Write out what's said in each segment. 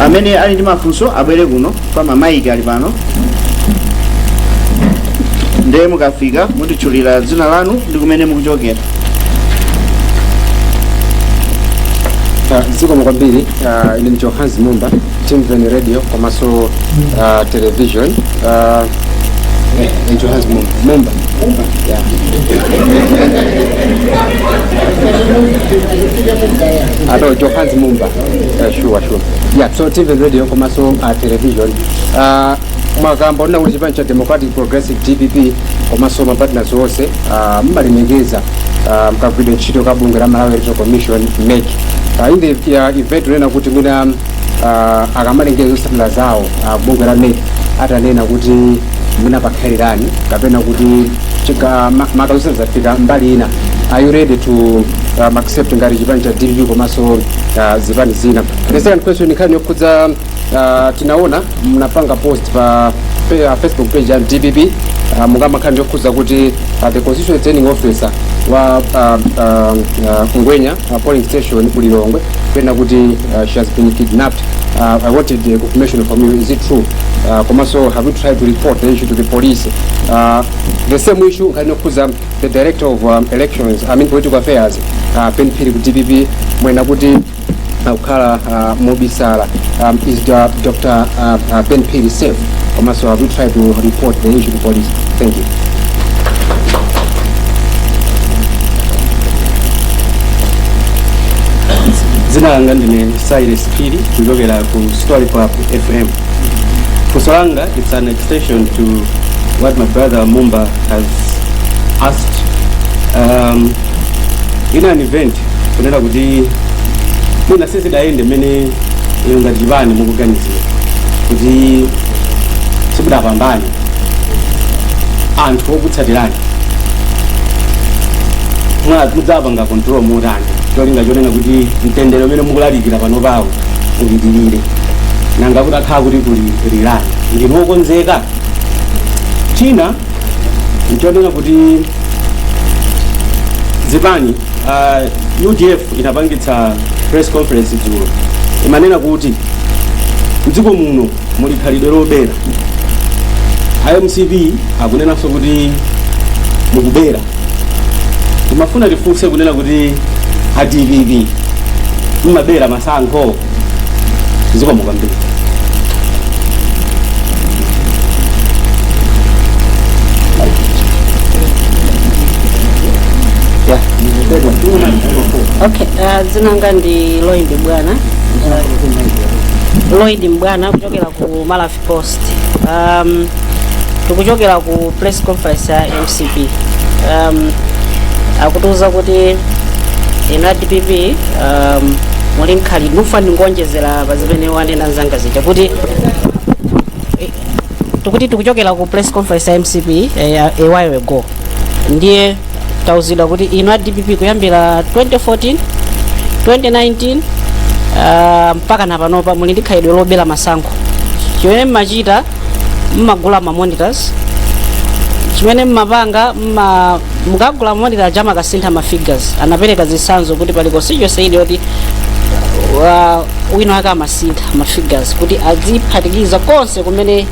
Amene ali ndi mafunso abwere kuno kwa mamaiki ali pano. Ndiye mukafika mutitchulira dzina lanu ndi kumene mukuchokera. Zikomo kwambiri. Ine ndi Johannes Mumba, Timveni Radio komanso television. Johannes Mumba. Mumba. Yeah. No, Johannes Mumba. Sure. Yeah, so Timveni Radio komanso television. Mwakamba ona kuti chipani cha Democratic Progressive, DPP, komanso mapartners onse mmalemekeza mkagwiridwe ntchito ka bungwe la Malawi Electoral Commission, MEC. In the event unena kuti mwina akamalengeza zotsatira zawo, bungwe la MEC atanena kuti mwina pakhalirani kapena kuti maka zotsatira zafika mbali ina, are you ready to accept ngati chipani cha DPP komanso zipani zina? The second question, nkhani yokhudza tinaona mnapanga post pa Facebook page ya DPP, mukamakhala yokhudza kuti the constituency training officer wa Ngwenya polling station ku Lilongwe kwena kuti she has been kidnapped. I wanted the confirmation from you, is it true? Komanso have you tried to report the issue to the police? The same issue, nkhani yokhudza the director of elections, I mean political affairs, Ben Phiri ku DPP, mwena kuti akukhala mobisala. Is the Dr. Ben Phiri safe? Komanso have you tried to report the issue to police? Thank you. Dzina langa ndine Cyrus Phiri kuchokera ku Story Club FM. Funso langa, it's an extension to what my brother Mumba has asked. In an event kunena kuti mwina sizidayende mmene inu ngati chipani mukuganizira kuti simudapambane, anthu okutsatirani mudzapanga control motani, cholinga chonena kuti mtendere umene mukulalikira pano pawo upitirire? Nanga kuti akhala kuti kuli rerun, ndinu wokonzeka? China nchonena kuti zipani, UDF inapangitsa press conference dzulo, imanena kuti mdziko muno muli khalidwe lobera. IMCP akunenanso kuti mukubera. Timafuna tifunse kunena kuti a DPP mmabera masankho? Zikomo kwambiri. Yeah, third one. Okay, dzina langa ndi Lloyd Bwana. Lloyd Mbwana kuchokera ku Malawi Post. Tikuchokera ku press conference ya MCP. Akutiuza kuti inu a DPP muli nkhali nufa. Ndingonjezera pa zimene wanena mzanga zija kuti tikuti tikuchokera ku press conference ya MCP a while ago, ndiye tauzidwa kuti inu a DPP kuyambira 2014, 2019, mpaka na panopa muli ndi khalidwe lobera masankho. Chimene mmachita, mmagula ma monitors. Chimene mmapanga, mukagula monitor aja makasintha ma figures. Anapereka zitsanzo kuti pali constituency ili yoti wina wake amasintha ma figures kuti aziphatikiza konse kumene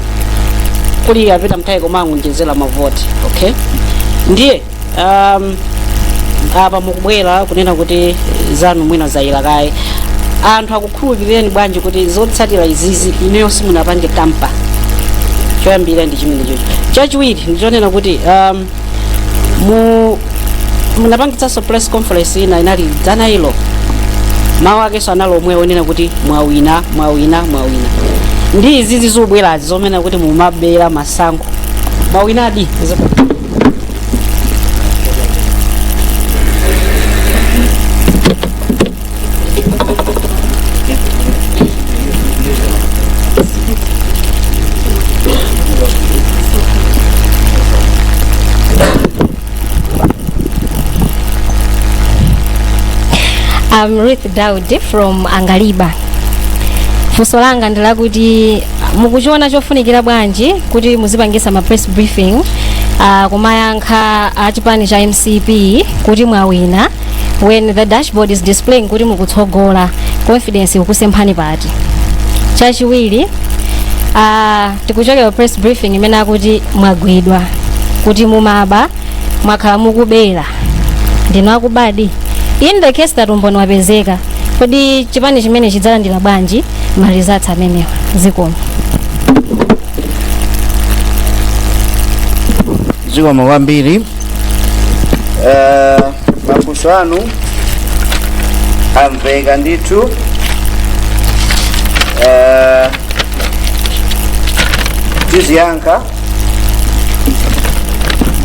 kuli apita mthawi koma angonjezera mavoti. Okay, ndiye apa mukubwera kunena kuti zanu mwina zayila kaye. Anthu akukhulupirireni bwanji kuti zotsatira izizi ineyo simunapange tamper? Choyambira ndi chimene chocho. Chachiwiri ndichonena kuti munapangitsanso press conference ina, inali dzana ilo, mawu akenso anali omwe onena kuti mwawina, mwawina, mwawina. Ndi izizi zobwerazi zomena kuti mumabera masankho, mwawinadi? I'm Ruth Daud from Angaliba. Funso langa ndi lakuti mukuchiona chofunikira bwanji kuti muzipangisa ma press briefing kumayankha achipani cha MCP kuti mwawina when the dashboard is displaying kuti mukutsogola? Confidence ikusemphani pati? Chachiwiri, tikuchokera press briefing imene akuti mwagwidwa kuti mumaba, mwakhala mukubera, ndinu akubadi. In the case that umboni wapezeka, kodi chipani chimene chidzalandira bwanji ma results amenewa? Zikomo. Zikomo kwambiri. Mafunso anu amveka ndithu. Tiziyankha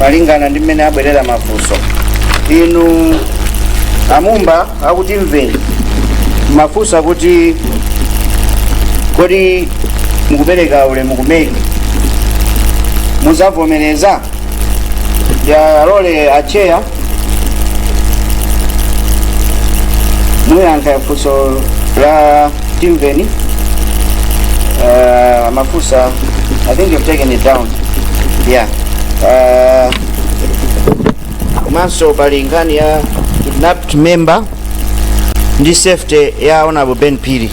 malingana ndi mmene abwerera mafunso. Inu amumba akuti mveni mafunso akuti kodi mukupereka ulemu ku MEC, muzavomereza? Yalole acheya muyankha funso la Timveni. Mafunso, I think you've taken it down, yeah. Komanso pali nkhani ya kidnapped member ndi safety ya Honorable Ben Phiri.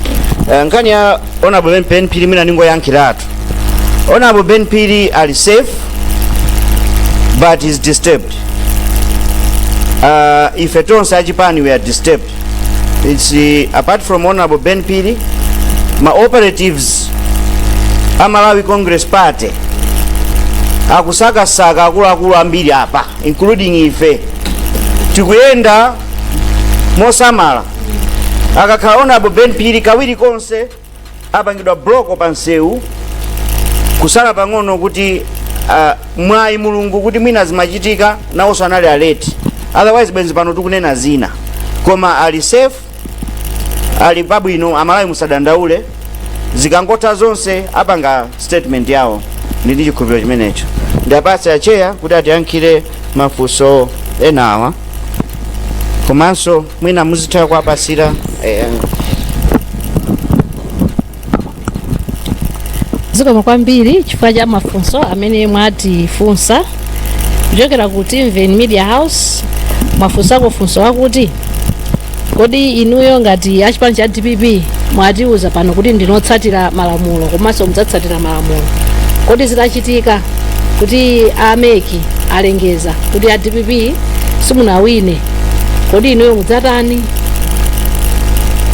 Nkhani ya Honorable Ben Phiri mina ningoyankhiratu. Honorable Ben Phiri ali safe but is disturbed. Ife tonse achipani, we are disturbed. It's apart from Honorable Ben Phiri, ma operatives a Malawi Congress Party akusakasaka akuluakulu ambiri apa, including ife. Tikuyenda mosamala. Akakhala Honorable Ben Phiri, kawiri konse apangidwa block pa nsewu, kusala pang'ono kuti mwayi Mulungu kuti mwina zimachitika nawonso anali alert, otherwise bwenzi pano tikunena zina. Koma ali safe, ali pabwino. Amalawi musadandaule, zikangotha zonse apanga statement yawo, ndi ndi chikhulupiriro chimenecho. Ndapatsa acheya kuti atiyankhire mafunso enawa, komanso mwina muzitha kuwapasira. Zikomo kwambiri chifukwa cha mafunso amene mwatifunsa. Kuchokera ku Timveni Media House, mwafunsako funso wakuti kodi inuyo ngati achipani cha DPP mwatiuza pano kuti ndinotsatira malamulo komanso mudzatsatira malamulo, kodi zitachitika kuti a MEC alengeza kuti a DPP simunawine, kodi inuyo mudzatani?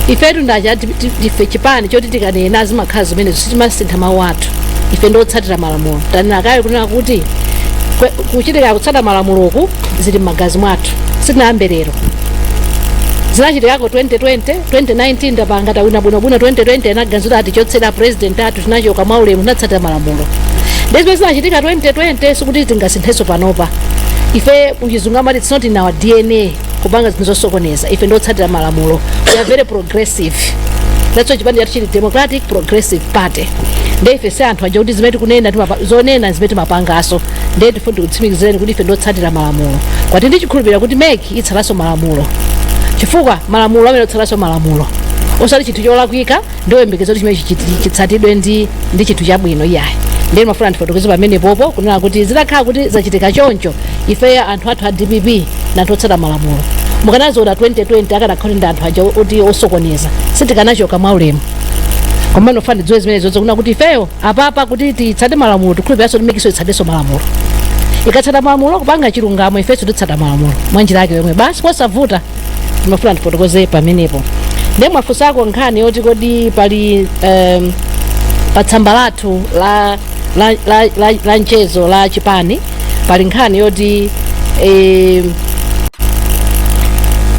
Ifetu ndacha ndife chipani choti tikanena zimakhala zimenezo, sitimasintha mawu athu. Ife ndotsatira malamulo. Tanena kale kunena kuti kuchitika kutsata malamuloku zili m'magazi mwathu, sitinayambe lero. Zinachitikako 2020, 2019 ndapanga tawina bwinobwino. 2020 anaganiza kuti atichotsera president athu, tinachoka mwaulemu, tinatsatira malamulo. Ndi zimene zinachitika 2020, sikuti tingasinthenso panopa. Ife kuchizungu amati it's not in our DNA kupanga zinthu zosokoneza. Ife ndotsatira malamulo, we are very progressive. That's why chipani chathu chili Democratic Progressive Party. Nde ife si anthu aja kuti zimene tikunena zonena zimene timapangaso. Nde tifuna tikutsimikizireni kuti ife ndotsatira malamulo, kwati ndichikhulupirira kuti MEC itsatanso malamulo, chifukwa malamulo amene otsataso malamulo, osati chinthu cholakwika ndioyembekeza kuti chimene chitsatidwe ndi chinthu chabwino, iyayi. Ndiye mafuna ndifotokoze pamene popo kunena kuti zitakhala kuti zachitika choncho, ife anthu athu a DPP na anthu otsata malamulo, mukanaziona 2020 akanakhala ndi anthu aja oti osokoneza, sitikanachoka mwaulemu. Koma nofana ndidziwe zimene zonse kuna kuti ifeyo apapa kuti titsate malamulo, tikhulupiriranso kuti MECso itsatenso malamulo. Ikatsata malamulo kupanga chilungamo, ifenso titsata malamulo mwa njira yake yomwe basi, posavuta. Ndimafuna ndifotokoze pamenepo. Ndiye mwafunsako nkhani yoti kodi pali pa tsamba lathu la mchezo la chipani pali nkhani yoti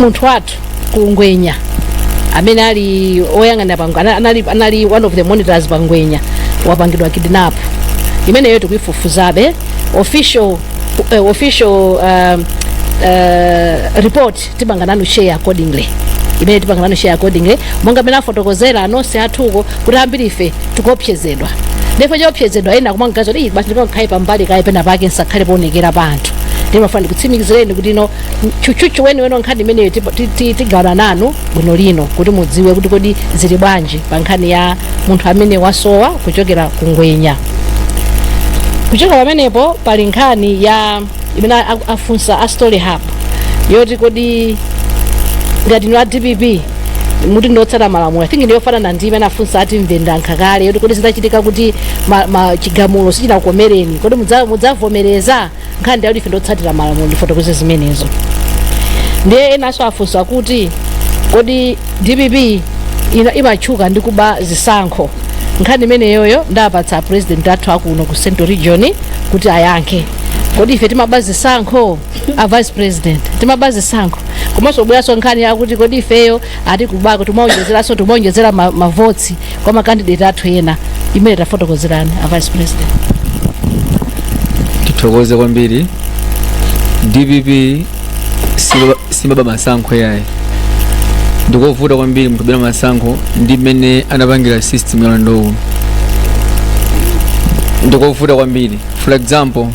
munthu wathu ku Ngwenya amene ali oyang'anira pa anali one of the monitors pa Ngwenya wapangidwa kidnap. Imeneyo tikuifufuzabe. Official report tipanga nanu share accordingly, imene tipanga nanu share accordingly, monga amene afotokozera anonse athuko kuti ambiri ife tikuopsezedwa. Ndipo chaopsezedwa ena kumangaza kuti basi ndipangakhale pambali kaye pena pake nsakhale poonekera pa anthu. Ndimafuna ndikutsimikizireni kuti ino tchutchutchu weniweni nkhani imeneyo tigawana nanu bwino lino kuti mudziwe kuti kodi zili bwanji pa nkhani ya munthu amene wasowa kuchokera ku Ngwenya. Kuchoka pamenepo pali nkhani ya imene afunsa a Story Hub yoti kodi ngati inu a DPP Muti ndotsata malamulo. I think ndiyofanana ndi imene afunsa ati mvendankha kale yoti kodi zidachitika kuti chigamulo sichinakukomereni, kodi mudzavomereza? Nkhani ndiyakuti ife ndotsatira malamulo, ndifotokoze zimenezo. Ndiye enanso afunsa kuti kodi DPP imatchuka ndi kuba zisankho? Nkhani imeneyoyo ndapatsa president athu akuno ku Central Region kuti ayankhe. Kodi ife timaba zisankho? A vice president, timaba zisankho? Komanso bweranso nkhani yakuti kodi ifeyo ati kubako timaonjezeranso mavotsi kwa makandidate athu ena, imene tafotokozerani a vice president. Tithokoze kwambiri. DPP simaba masankho yayi. Ndikovuta kwambiri munthu kubera masankho ndi mmene anapangira system ya ulendo uno, ndikovuta kwambiri. For example,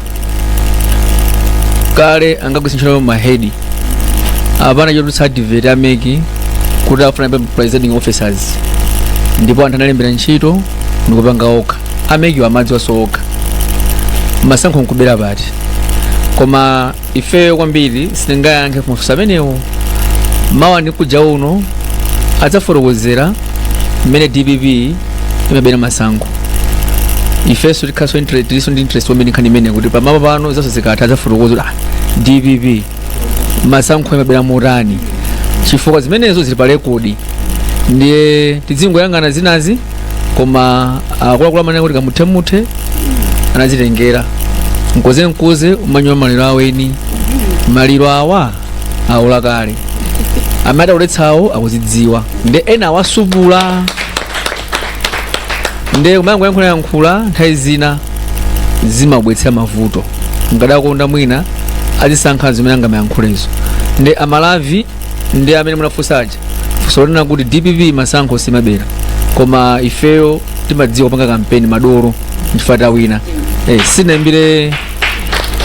kale angagwiritsa ntchito ma head, apana chotulutsa advert a MEC kuti afuna pa presiding officers, ndipo anthu analembera ntchito ndikupanga okha. A MEC amadziwanso okha. Masankho nkubera pati? Koma ifeyo kwambiri sitingayankhe mafunso amenewo. Mawa ndi kuja uno adzafotokozera mmene DPP imabera masankho. Ifenso tikhaso tilinso ndi interest kwambiri nkhani imene kuti pamapo pano zonse zikatha adzafotokoza kuti DPP masankho imabera motani, chifukwa zimenezo zili pa record. Ndiye tidzingoyang'ana zinazi, koma akuluakulu amanena kuti kamuthemuthe anazitengera mkoze mkuze umanyowa maliro aweni. Maliro awa aula kale, amene adauletsawo akuzidziwa, ndi ena awasupula. Nde kumayankhulayankhula nthawi zina zimabwetsera mavuto. Ngadakonda mwina azisankha zimene angamayankhulezo. Ndi Amalavi ndi amene munafunsaja funso lonena kuti DPP masankho simabera, koma ifeyo timadziwa kupanga kampeni madolo nchifukwa tawina.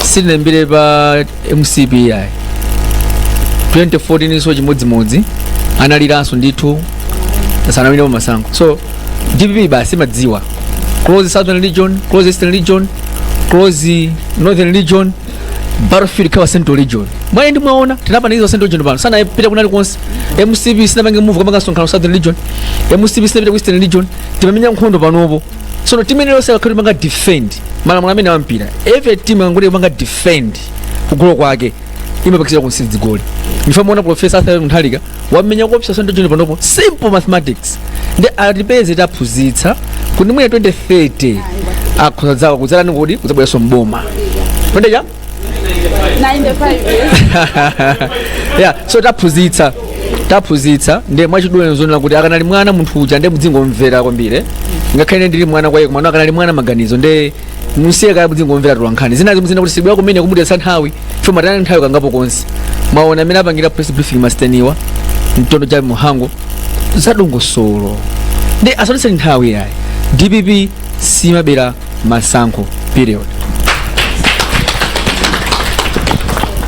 Sinaimbire pa MCP yayi. 2014 so chimodzimodzi analiranso ndithu sanawine masankho. So DPP basi imadziwa close Southern Region, close Eastern Region, close Northern Region, battlefield kawa Central Region. Mwaye ndi mwaona tinapanikiza Central Region pano sanapita kunali konse. MCP sinapange move kapanga msonkhano Southern Region, MCP sinapita ku Eastern Region. Timamenya nkhondo panopo. Sono timene lonse akhali panga defend malamulo amene awampira, every team angoti panga defend kugolo kwake imapakizira kunsi goli. Ndifa muona Professor Arthur Mutharika wamenya kuopsa Central Region panopo. Simple mathematics. Ndi atipeze taphunzitsa kuti mwina 2030 akhoza dzawa kudzalani kuti kudzabweranso mboma 20 cha yeah. So taphunzitsa ndiye mwachidule zonena kuti akanali mwana munthu uja, ndiye mudzingomvera kwambiri. Ngakhale ine ndili mwana kwa iye, koma akanali mwana maganizo, ndiye musiye kaya, mudzingomvera tulankhani zinazi muzina kuti sibwera kumene kumudetsa nthawi chifukwa matana nthawi kangapo konse. Mwaona amene apangira press briefing masteniwa mtondo cha Muhango zadongosolo, ndi asadutse nthawi yayi. DPP simabera masankho, period.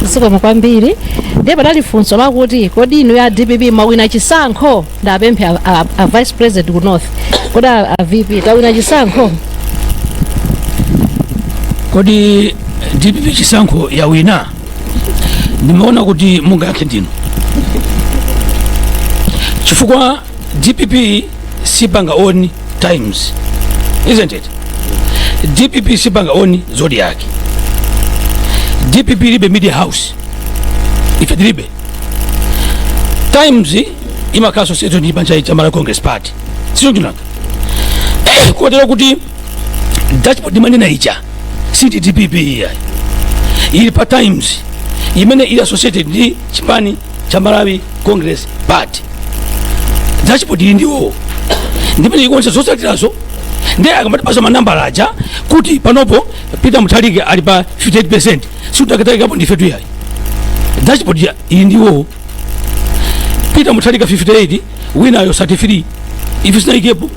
Zikomo kwambiri. Ndiye panali funso lakuti kodi inu ya DPP mwawina chisankho? Ndapemphe a vice president ku North. Kodi a VP, tawina chisankho? Kodi DPP chisankho yawina? Ndimaona kuti mungayankhe ndinu, chifukwa DPP sipanga own Times, isn't it? DPP sipanga own Zodiak. DPP ilibe media house, ife tilibe. Times imakhala associated ndi chipani cha Malawi Congress Party, sichonchonanga? Kotero kuti dashboard imanena ija siti DPP iyayi, ili pa Times imene ili associated ndi chipani cha Malawi Congress Party. Dashboard ili ndiwo ndimene ikuonesa zotsatirazo. Ndiye akamatipasa manambala aja kuti panopo Peter Mutharika ali pa 58, sikutakatakapo ndife tuyayi. Dashboard ili ndiwo Peter Mutharika 58, winayo 33. Ife sinaikepo,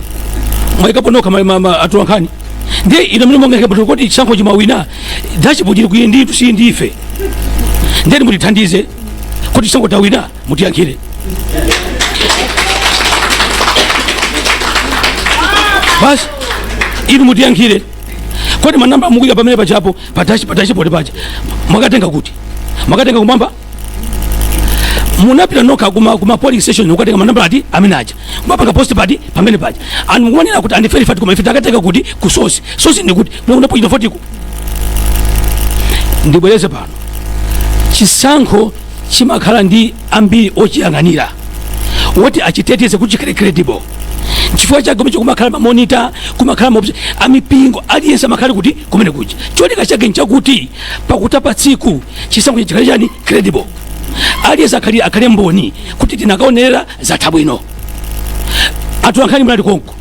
mwaikapo nokha atolankhani. Ndiye ino mene mongaikapo kuti chisankho chimawina, dashboard ili kuyi nditu si ndife. Ndiye mutithandize kuti chisankho tawina, mutiyankhire basi. Inu mutiyankhire, kodi manamba mukuyika pamene pachapo pa dashboard paja mwakatenga kuti? Mwakatenga kumwamba? Munapita nokha kuma polling station ukatenga manambala ati amene aja, kumapanga post pati pamene paja, and mukumanena kuti unverified, koma ife takatenga kuti ku source. Source ndi kuti munapochita votiku. Ndibwereze pano, chisankho chimakhala ndi ambiri ochiyang'anira woti achiteteze kuti chikhale credible. Chifukwa chake kumecho kumakhala ma monitor, kumakhala amipingo, aliyense amakhala kuti kumene kuja. Cholinga chake nchakuti pakutapa tsiku chisankho chikhale chani? Credible. Aliyense akhale mboni kuti tinakaonerera, zatha bwino. Anthu ankhani munali konko,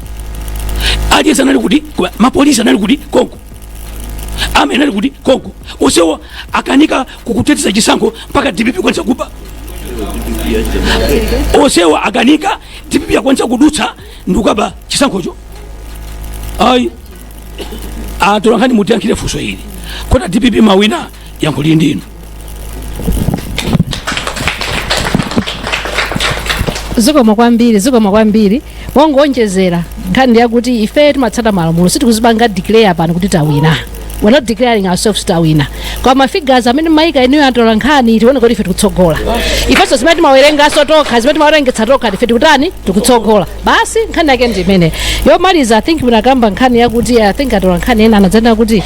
aliyense anali kuti, mapolisi anali kuti konko, amene anali kuti konko, onsewo akanika kukuteteza chisankho mpaka DPP kwanisa kuba. Onsewo akanika, DPP akwanisa kudutsa ndikukaba chisankhocho. Ayi, atolankhani, mutiyankhire funso ili: kodi DPP mawina? Yankho lili ndinu. Zikomo kwambiri, zikomo kwambiri. Mongonjezera, nkhani yakuti ife timatsata malamulo, sitikuzipanga declare pano kuti tawina. We're not declaring ourselves tawina, koma figures amene maika inuyo atola nkhani, tione kuti ife tikutsogola. Ifenso zimene timawerengaso tokha, zimene timawerengetsa tokha, ife tikutani? Tikutsogola basi. Nkhani yake ndi imene. Yomaliza, I think munakamba nkhani yakuti, I think atola nkhani ena anadzanena kuti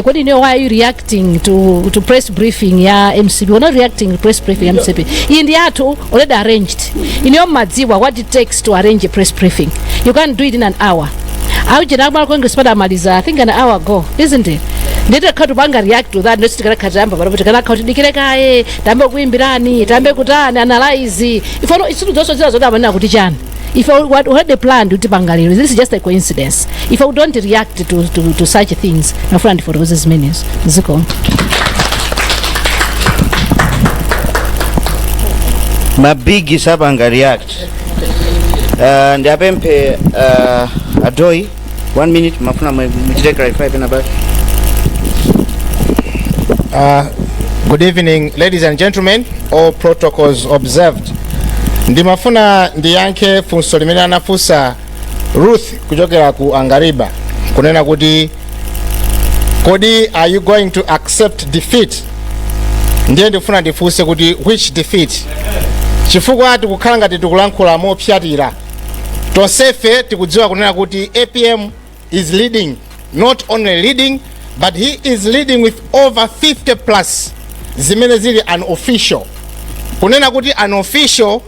kodi inuyo, why are you reacting to press briefing ya MCP? We're not reacting to press briefing ya MCP. Iyi ndi yathu, already arranged. Inuyo mmadziwa what it takes to arrange a press briefing. You can't do it in an hour. Auchena akumala Congress padamaliza, I think, an hour ago, isn't it? Ndite khati panga react to that, ndoti tikanakhala tayamba panopo, tikanakhala kuti dikire kaye, tayambe kuimbirani, tayambe kutani analyze ifano isitu zonse zina zoti amanena kuti chani. If we had a plan kuti panga lero, this is just a coincidence. If we don't react to such things, nafuna ndifotokoze zimenezo. Zikomo. Mabigi sapanga react. Ndiapemphe Adoi, one minute, mafuna muchite clarify pena pake. Good evening, ladies and gentlemen. All protocols observed. Ndimafuna ndiyankhe funso limene anafunsa Ruth kuchokera ku Angariba, kunena kuti kodi are you going to accept defeat? Ndiye ndifuna ndifunse kuti which defeat? Chifukwa tikukhala ngati tikulankhula mopyatira. Tonsefe tikudziwa kunena kuti APM is leading, not only leading, but he is leading with over 50 plus zimene zili unofficial. Kunena kuti unofficial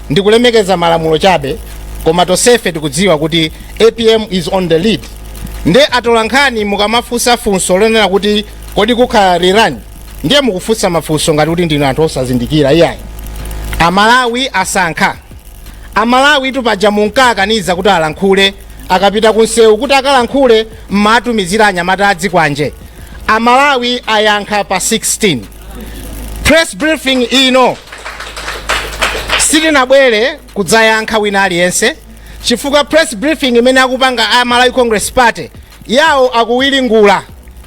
ndi kulemekeza malamulo chabe, koma tonsefe tikudziwa kuti APM is on the lead. Nde atolankhani, mukamafunsa funso lonena kuti kodi kukhala rerun, ndiye mukufunsa mafunso ngati kuti ndinu anthu osazindikira. Iyayi, Amalawi asankha. Amalawi tupaja munkakaniza kuti alankhule, akapita kunsewu kuti akalankhule mmatumizira anyamata adzikwanje. Amalawi ayankha pa 16. Press briefing ino sitinabwere kudzayankha wina aliyense, chifukwa press briefing imene akupanga a Malawi Congress Party yawo akuwiringula.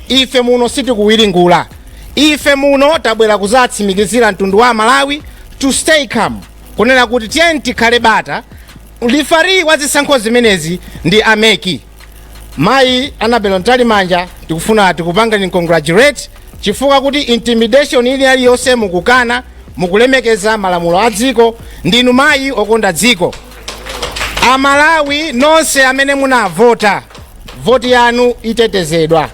Ife muno sitikuwiringula. Ife muno tabwera kudzatsimikizira mtundu wa Malawi to stay calm, kunena kuti tiyeni tikhale bata. Referee wa zisankho zimenezi ndi a MEC. Mayi Annabel Mtalimanja, tikufuna tikupangani congratulate chifukwa kuti intimidation ili aliyonse mukukana, mukulemekeza malamulo a dziko. Ndinu mayi okonda dziko. Amalawi nonse amene munavota, voti yanu itetezedwa.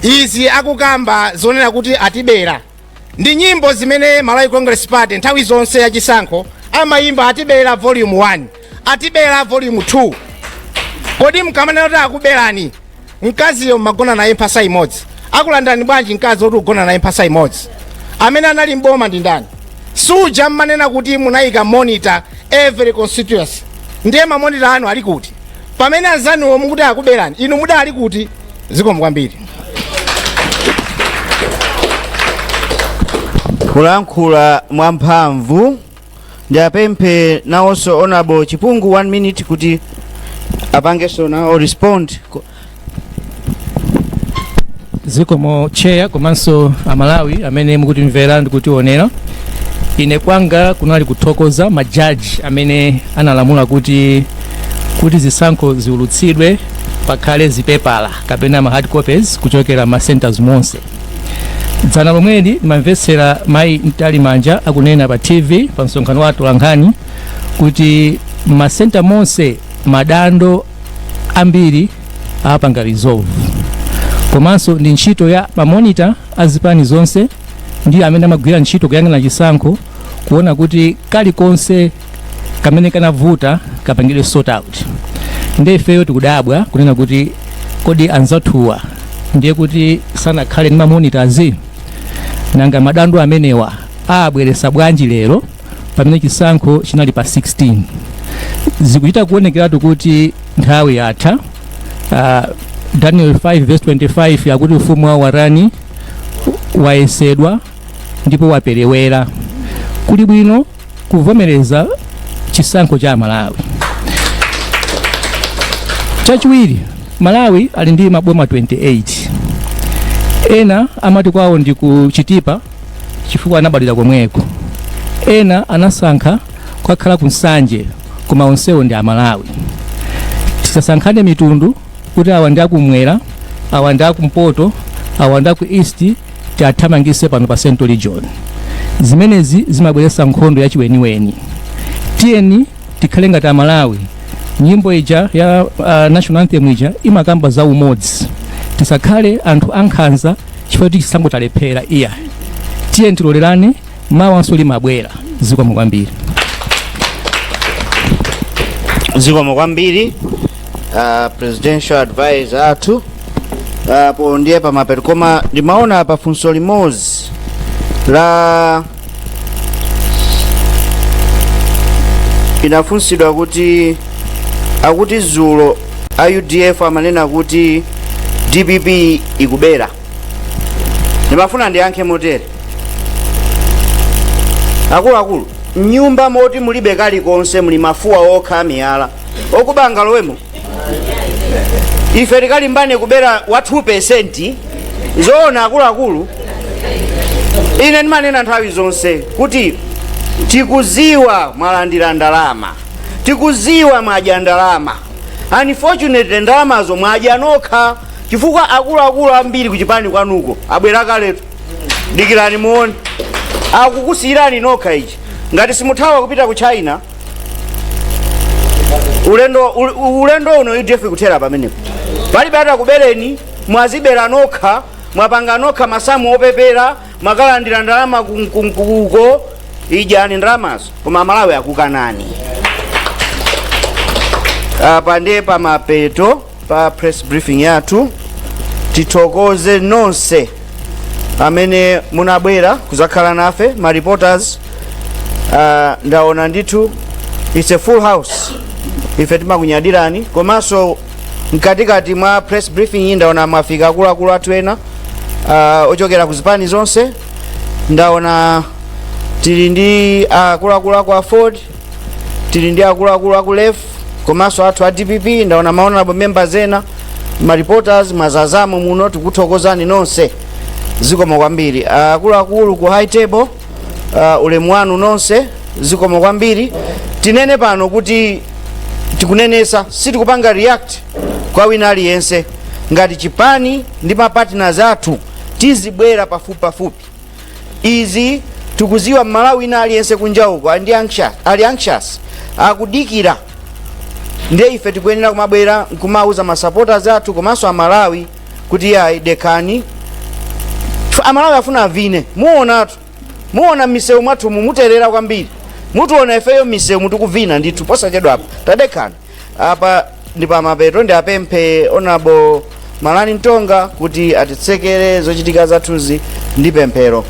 Izi akukamba zonena kuti atibera ndi nyimbo zimene Malawi Congress Party nthawi zonse yachisankho amayimba: atibera volume 1, atibera volume 2. Kodi mkamanena kuti akuberani, mkaziyo mmagona naye mphasa imodzi, akulandani bwanji mkazi woti ugona naye mphasa imodzi? Amene anali mboma ndi ndani? Suja mmanena kuti munayika monitor every constituency, ndiye ma monitor anu ali kuti pamene anzanuwo mukuti akuberani? Inu mudali kuti? Zikomo kwambiri. Kulankhula mwamphamvu. Ndiapemphe nawonso Honorable Chipungu, one minute, kuti apangenso nawo respond. Zikomo, Chair, komanso Amalawi amene mukutimvera ndi kutionera. Ine kwanga kunali kuthokoza majaji amene analamula kuti zisankho ziulutsidwe, pakhale zipepala kapena ma hard copies kuchokera ma centers monse. Dzana lomweli ndimamvetsera mayi Mtalimanja akunena pa TV pa msonkhano wa atolankhani kuti masenta monse madando ambiri apanga resolve, komanso ndi ntchito ya ma monitor azipani zonse ndi amene amagwira ntchito kuyang'ana chisankho kuona kuti kalikonse kamene kanavuta kapangidwe sort out. Ndiye ifeyo tikudabwa kunena kuti kodi anzathuwa ndiye kuti sanakhale ndi ma monitors? Nanga madando amenewa abweresa bwanji lero pamene chisankho chinali pa 16? Zikuchita kuonekeratu kuti nthawi yatha. Daniel 5 verse 25 yakuti ufumu wa warani wayesedwa ndipo waperewera. Kuli bwino kuvomereza chisankho cha Malawi. Chachiwiri, Malawi ali ndi maboma 28. Ena amati kwawo ndi ku Chitipa chifukwa anabadwira komweko, ena anasankha kukakhala ku Nsanje, koma onsewo ndi Amalawi. Tisasankhane mitundu kuti awa ndi akumwera, awa ndi akumpoto, awa ndi aku East, tiathamangise pano pa Central Region. Zimenezi zimabweretsa nkhondo yachiweniweni. Tiyeni tikhale ngati Amalawi. Nyimbo ija ya national anthem ija imakamba za umodzi. Tisakhale anthu ankhanza chifukwa kuti chisankho talephera, iya. Tiyeni tilolerane, mawanso limabwera. Zikomo kwambiri. Zikomo kwambiri, presidential advisor athu. Po ndiye pamapeto, koma ndimaona pa funso limodzi la inafunsidwa kuti akuti zulo a UDF amanena kuti DPP ikubera. Ndimafuna ndiyankhe motere: akuluakulu, mnyumba moti mulibe kalikonse, muli mafuwa okha amiyala, okuba angalowemo? Ife tikalimbane kubera wa 2%? Zoona, akuluakulu? Ine ndimanena nthawi zonse kuti tikuziwa mwalandira ndalama, tikuziwa mwadya ndalama. Unfortunately, ndalamazo mwadya nokha, chifukwa akuluakulu ambiri kuchipani kwanuko abwera kaletu. Dikirani muone, akukusiyirani nokha ichi. Ngati simuthawa kupita ku China, ulendo uno UDF ikuthera pamenepo. Palibe atakubereni, mwazibera nokha, mwapanga nokha masamu opepera, mwakalandira ndalama kuko. Idyani ndalamazo, koma Amalawi akukanani. Apa ndiye pamapeto pa press briefing yathu. Tithokoze nonse amene munabwera kuzakhala nafe, ma reporters. Ndaona ndithu it's a full house. Ife timakunyadirani. Komanso mkatikati mwa press briefing iyi ndaona mwafika akuluakulu athu ena ochokera ku zipani zonse. Ndaona tili ndi akuluakulu aku AFORD, tili ndi akuluakulu aku LEF, komanso athu a DPP. Ndaona ma honorable members ena, ma reporters mwazazamo muno. Tikuthokozani nonse, zikomo kwambiri. Akuluakulu ku high table, ulemu wanu nonse, zikomo kwambiri. Tinene pano kuti tikunenesa, sitikupanga react kwa wina aliyense. Ngati chipani ndi ma partners athu tizibwera pafupi pafupi. Izi tikuziwa Mmalawi wina aliyense kunja uko ali anxious, ali anxious, akudikira. Ndiye ife tikuyenera kumabwera nkumauza ma supporters athu komanso Amalawi kuti yayi, dekani. Amalawi afuna avine. Muonatu, muona m'misewu mwathumu muterera kwambiri. Mutiona ifeyo m'misewu mutikuvina ndithu posachedwa apa. Tadekani. Apa ndi pamapeto. Ndi apemphe Honorable Malani Mtonga kuti atitsekere zochitika zathuzi ndi pemphero.